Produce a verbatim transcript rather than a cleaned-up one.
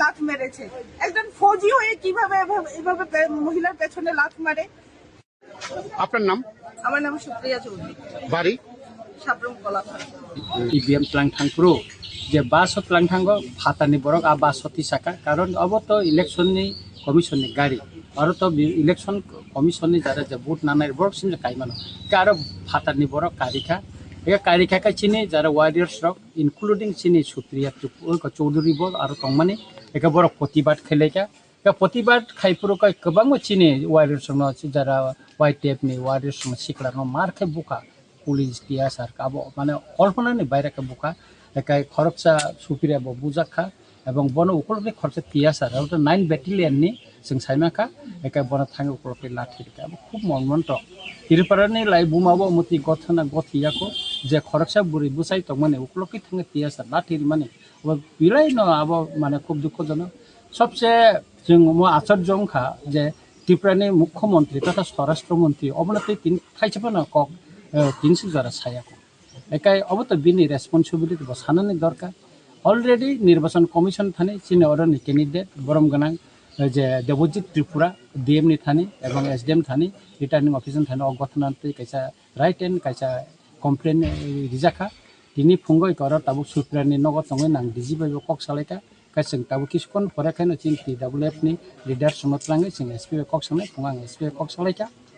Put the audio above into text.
লাথ মেরেছে। একজন ফৌজি হয়ে কিভাবে এভাবে, এভাবে পে-, মহিলার পেছনে লাথ মারে? আপনার নাম? আমার নাম সুপ্রিয়া চৌধুরী। বাড়ি? সাবরুম Kalapara. E V M tlang thang phuru je bus o tlang thango phatarni borok a bus o tisaka, karon obo to election ni commission ni gari, aro to bi-, election commission ni jara je vote nanai borok sini kaimano, ke aro phatarni borok karikha, eke karikha khe chini jara warriors rok including chini Supriya Trip-, Chowdhury bo aro tongmani, eke borok protibad khlaikha. Khe protibad khai phuru khe kwbangma chini warriors rokno, jara Y T F ni warriors rokno sikla rokno mar khe bukha police, T S R khe abo mane kolpona ni baire khe bukha. Ekai khoroksa Supriya bo bujak kha, ebong bono ukulukni khoroksa T S R, abo to nine battalion ni chwng sai mankha, ekai bono thangwi ukulukni lathi rikha, abo khub monmonto. Tripura ni lai buma bo muti gothana gothi yako, je khoroksa bwrwi bwsai tongmani ukulukni thangwi T S R lathi rimani, abo belai no abo mane khub dukhojonok. Sobse chwng omo achorjo wngkha je Tripura ni Mukhyamantri totha Swarashtra Mantri obono tei tini thaisa phano kok, eh, tini suk jora saya kho. Ekai obo to bini responsibility bo sanani dorkar. Already Nirbachan Commission thani chini oroni candidate borom gwnang, eh, je Debojit Tripura D M ni thani ebong S D M thani, returning officer thani o gothana twi kaisa written kaisa complaint, eh, rijakha. Tini phungo oro tabuk Supriya ni nogo tongwi nang D G bai bo kok salaikha. Khe chwng tabuk kiskon pore khe no chini T W F ni leaders no twlangwi chwng S P bai kok sanai, phungo ang S P bai kok salaikha.